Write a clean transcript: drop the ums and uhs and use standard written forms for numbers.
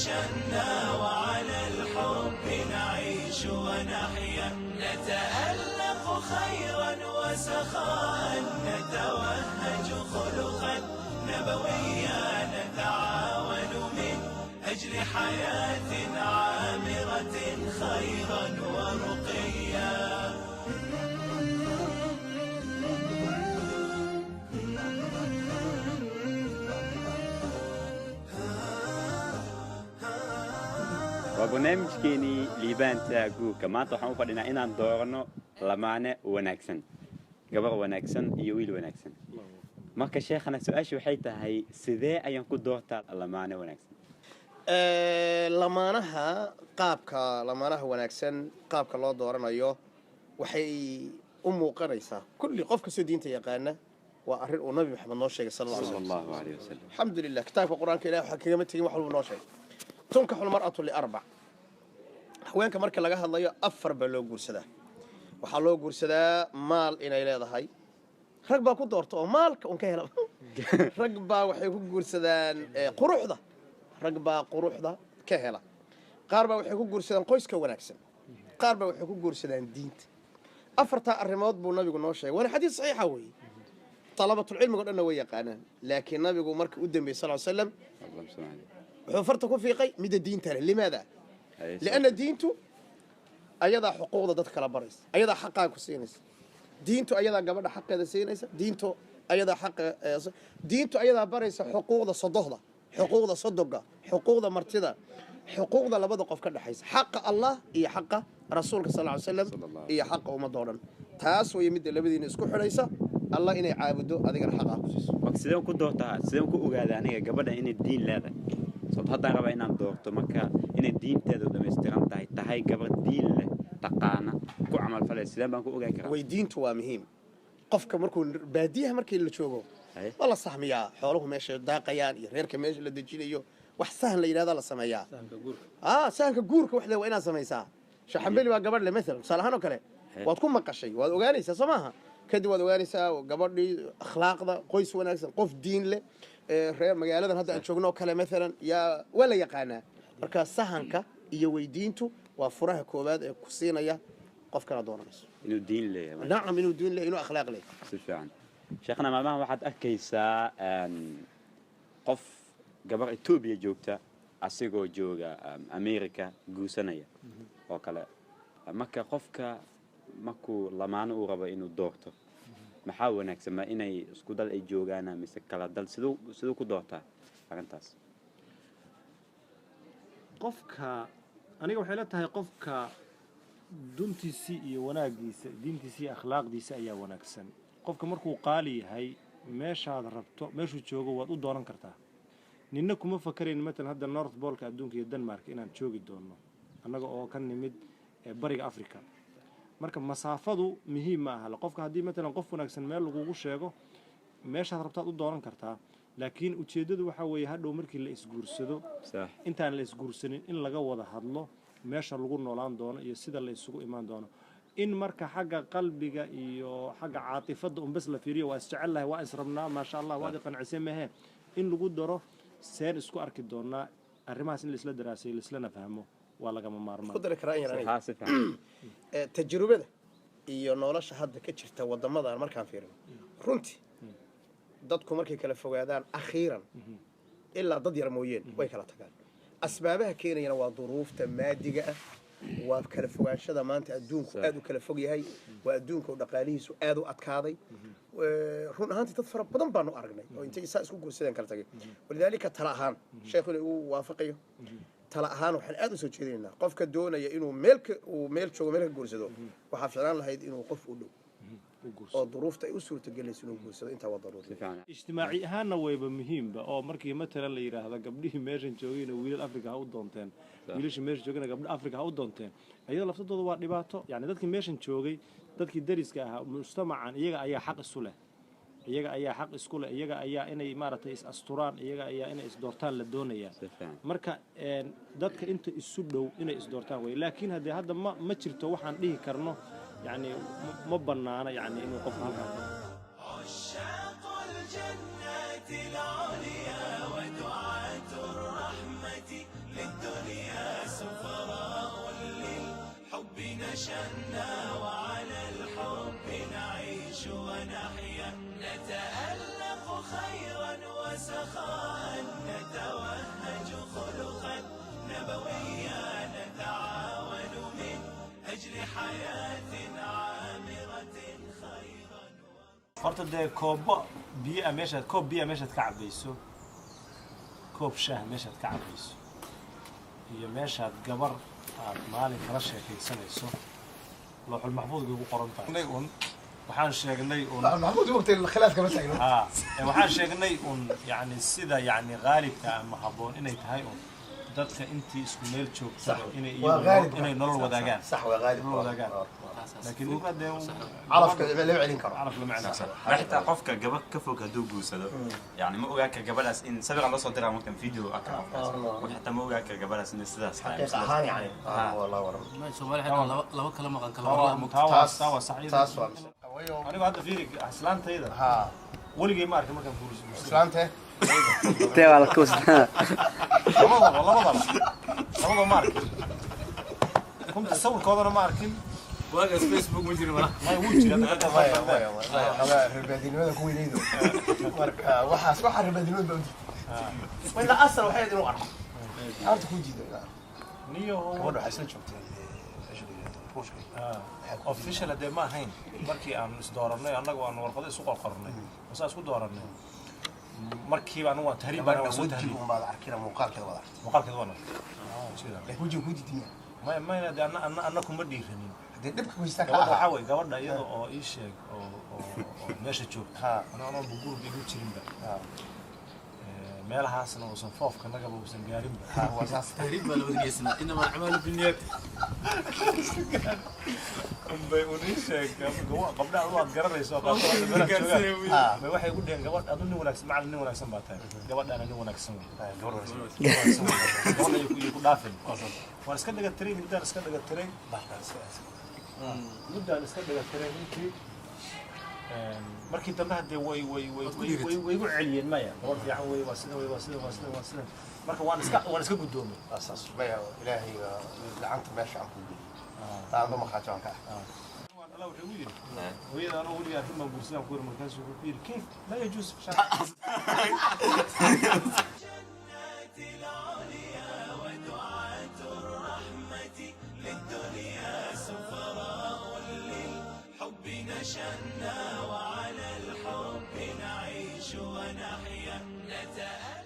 نشأنا وعلى الحب نعيش ونحيا، نتألق خيرا وسخاء، نتوهج خلقا نبويا، نتعاون من أجل حياة عامرة خيرا ورقيا. Waa barnaamijkeenii Liibaanta Guurka. Maanta waxaan u fadhinaa inaan doorano lamaane wanaagsan, gabar wanaagsan iyo wiil wanaagsan. Marka sheekhana, su-aasha waxay tahay, sidee ayaan ku doortaa lamaane wanaagsan? Lamaanaha, qaabka lamaanaha wanaagsan qaabka loo dooranayo waxay u muuqanaysaa kulli qof kastoo diinta yaqaana. Waa arrin uu Nabi Maxamed noo sheegay sal alla sala alay allahu alayh wasalam. Alxamdulilah, kitaabka Qur-aanka Ilahi waxaa kagama tegin, wax walba noo sheegay. تنكح المرأة لأربع. Haweenka marka laga hadlayo, afar baa loo guursadaa. Waxaa loo guursadaa maal inay leedahay. Rag baa ku doorta oo maalka un ka hela. Rag baa waxay ku guursadaan quruxda, rag baa quruxda ka hela. Qaar baa waxay ku guursadaan qoyska wanaagsan. Qaar baa waxay ku guursadaan diinta. Afartaa arrimood buu nabigu noo sheegay, waana xadiis saxiixa weeye. Dalabatulcilmiga o dhanna way yaqaanaan, laakiin nabigu marka u dambeeyey sal slam wuxuu farta ku fiiqay midda diinta leh. Limaada? Lianna diintu ayadaa xuquuqda dadka kala baraysa, ayadaa xaqaa ku siinaysa. Diintu ayadaa gabadha xaqeeda siinaysa. Diintu ayadaa xaqa, diintu ayadaa baraysa xuquuqda sodohda, xuquuqda sodoga, xuquuqda martida, xuquuqda labada qof ka dhexaysa, xaqa Allah iyo xaqa rasuulka sal ly slam iyo xaqa ummadda o dhan. Taas way midda labadiina isku xidhaysa. Allah inay caabudo, adigana xaqaa ku siiso. Marka sideen ku doortaa, sideen ku ogaada aniga gabadha inay diin leedahay? Sababto haddaan rabaa inaan doorto, marka inay diinteedu dhammaystiran tahay, tahay gabar diin leh, taqaana, ku camalfalay, sideen baan ku ogaan karaa? Weydiintu waa muhiim. Qofka markuu baadiyaha markii la joogo waa la sahmiyaa, xooluhu meesha daaqayaan iyo reerka meesha la dejinayo. Wax sahan la yidhahda la sameeyaa, sahanka guurka wax le waa inaad samaysaa. Shaxambeli baa gabadh le maalan, tusaale ahaan oo kale, waad ku maqashay, waad ogaanaysaa, soo maaha? Kadib waad ogaanaysaa gabadhii akhlaaqda, qoys wanaagsan, qof diin leh, reer magaaladan hadda aan joogno oo kale maalan, yaa waa la yaqaanaa. Marka sahanka iyo weydiintu waa furaha koowaad ee ku siinaya qofkana dooranayso. Inuu diin leeyahay. Nacam, inuu diin leeyahay, inuu akhlaaq leeyahay. Si fiican. Sheekhna, maalmahan waxaad arkaysaa qof gabar Etoobiya joogta asigoo jooga America guursanaya oo kale. Marka qofka markuu lamaano uu rabo inuu doorto, maxaa wanaagsan? Ma inay isku dal ay joogaana mise kala dal? Siduu ku doortaa arrintaas? Qofka aniga waxay la tahay, qofka duntiisii iyo wanaagiisa, diintiisa iyo akhlaaqdiisa ayaa wanaagsan. Qofka markuu qaali yahay, meeshaad rabto meeshuu joogo waad u doonan kartaa. Ninna kuma fakarayn matalan hadda North Poleka adduunka iyo Denmark inaan joogi doono, annaga oo ka nimid bariga Africa. Marka masaafadu muhiim ma aha. Qofka haddii matalan qof wanaagsan meel lagugu sheego, meeshaad rabtaad u doonan kartaa, laakiin ujeeddadu waxaa weeye hadhow markii la isguursado, intaan la isguursanin in laga wada hadlo meesha lagu noolaan doono iyo sida la isugu imaan doono. In marka xagga qalbiga iyo xagga caatifadda un bes la fiiriyo, waa isjecellahay, waa israbnaa, maasha Allah, waad i qancisay, mehe. In lagu daro seen isku arki doonaa, arrimahaas in laisla daraasayo, laislana fahmo waa lagama maarmaan. Ku dari karaa in yar aniga? Haa, si fiican. Tajrubada iyo nolosha hadda ka jirta wadamadan markaan fiirino, runtii dadku markay kala fogaadaan akhiiran, ilaa dad yar mooyeen, way kala tagaan. Asbaabaha keenayana waa duruufta maadiga ah, waa kala fogaanshada maanta adduunku aad u kala fog yahay, waa adduunka oo dhaqaalihiisu aad u adkaaday. Run ahaantii dad fara badan baanu aragnay oo intay isaa isku guursadeen kala tagay. Walidaalika, tala ahaan, sheekhu inuu igu waafaqayo, tala ahaan waxaan aad u soo jeedinaynaa qofka doonaya inuu meel uu meel joogo meel ka guursado, waxaa ficlaan lahayd inuu qof u dhow oo duruufta ay u suurtagelayso inuu guursado. Intaa waa daruuri. Si fiican. Ijtimaaci ahaanna wayba muhiimba oo markii matalan la yidhaahdo gabdhihii meeshan joogayna wiilal Africa ha u doonteen, wiilashii meesha joogayna gabdho Africa ha u doonteen, iyadoo laftadooda waa dhibaato. Yani dadkii meeshan joogay, dadkii dariska ahaa, mujtamacan iyaga ayaa xaq isu leh, iyaga ayaa xaq isku leh, iyaga ayaa inay maaragtay is asturaan, iyaga ayaa inay isdoortaan la doonayaa. Si fiican. Marka dadka inta isu dhow inay isdoortaan wey, laakiin haddee hadda ma jirto waxaan dhihi karno yani ma bannaana yani inuu qofka halkaa عشاق الجنات العليا ودعاة الرحمة. للدنيا سفراء للحب نشأنا وعلى الحب نعيش ونحيا نتألق خيرا وسخاء نتوهج خلقا نبويا نتعاون من أجل حياة عامرة خيرا. Horta dee koobo biyo ah meeshaad, koob biyo ah meeshaad ka cabayso, koob shaah meeshaad ka cabayso iyo meeshaad gabar aad maalin kala sheekaysanayso, looxul maxfuudkay ku qoran tahay. Un waxaan sheegnay un Maxamuud, waqti khilaaf kama taagno. Ha, waxaan sheegnay un yani sida yani qaalibka ama habboon inay tahay un dadka intii isku meel joogta inay Waa iyagu qaalib. inay nolol wadaagaan. Sax, waa qaalib. Nolol wadaagaan, laakiin ninka dee Calafka lama celin karo. Calaf lama celin karo. Ma xitaa qofka gabadh ka fog hadduu guursado, yani ma ogaan kara gabadhaas in sawir loo soo diraa markan video arka qofkaas, marka xitaa ma ogaan kara gabadhaas inay sidaas tahay. Xaqiiq ahaan yani wallah waran. Soomaali xataa laba laba kala maqan kala warlaa mugta. Taa waa, taa waa sax. Taas waa Anigu hadda fiiri islaantayda, ha, weligay ma arkin markaan guursaday. Islaante. Intee waa la kuusnaa? Labadaba, labadaba, labadaba ma arkin runta, sawirkoodana ma arkin. Waagaas Facebook ma jirin malaha. Maya, wuu jira. Maya, maya, maya, xoogaa reerbaadinimada ku weynaydo, marka waxaas waxaa reerbaadinimada baa u diiday. Ilaa asal waxay ahayd inuu arko horta kuu diido inaa arko. Niyo. Gabadha waxay isla joogtay meesha la yidhaahdo Ruushka. Official hadee ma ahayn markii aan isdooranay, annagu aan warqado isu qorqornay oo saa isku dooranay, markiiba anigu waan tahriib baan Gabadha soo wejiga tahriib. Unbaad arkina, muuqaalkeeda wada aragtay? Muuqaalkeeda waan arkay. Laakiin wejiga kuu diidan yahay. Maya, mayna dee anna kuma dhiiranin. Haddee dhibka ku haystaa ka Gabadha ahaa. waxaa waye gabadha iyada oo ii sheeg oo meesha joogta, Ha. ana anoo guriga igu jirinba, Ha. Meelahaasna uusan foofka nagaba uusan gaarinba. Ha, waa saas. Tahriib baa la wada geysanaa, inama alacmaalu binniyaat. Unbay un ii sheeg gabdhaha waad garanayso qaarkood meelaha joogaan. Ha. Bay waxay igu dheheen, gabadh adu nin wanaagsan, macallin, nin wanaagsan baa tahay, gabadhaana nin wanaagsan wey. Gabadh wanaagsan. Gabadha iyo ku dhaafin. Waan iska dhaga tiray, muddaan iska dhaga tiray, muddaan iska dhaga tiray runtii. Markii dambe haddee way igu celiyeen, maya, gabadh fiican wey, waa sida wey, waa sida, waa sida, waa sida. Marka waan iska guddoomay. Waa saas. Maya, Ilaahay baa gacanta meesha aan kuu geliyey, taando markhaati waan ka ah. Allah wuxuu igu yidhi, hooyada anoo weligaa arrin baan guursadaan ku yiri, markaasuu wuxuu ku yidhi, kayf laa yajuus fi sharc. الجنات العليا ودعاة الرحمة للدنيا سفراء للحب نشأنا وعلى الحب نعيش ونحيا نتألق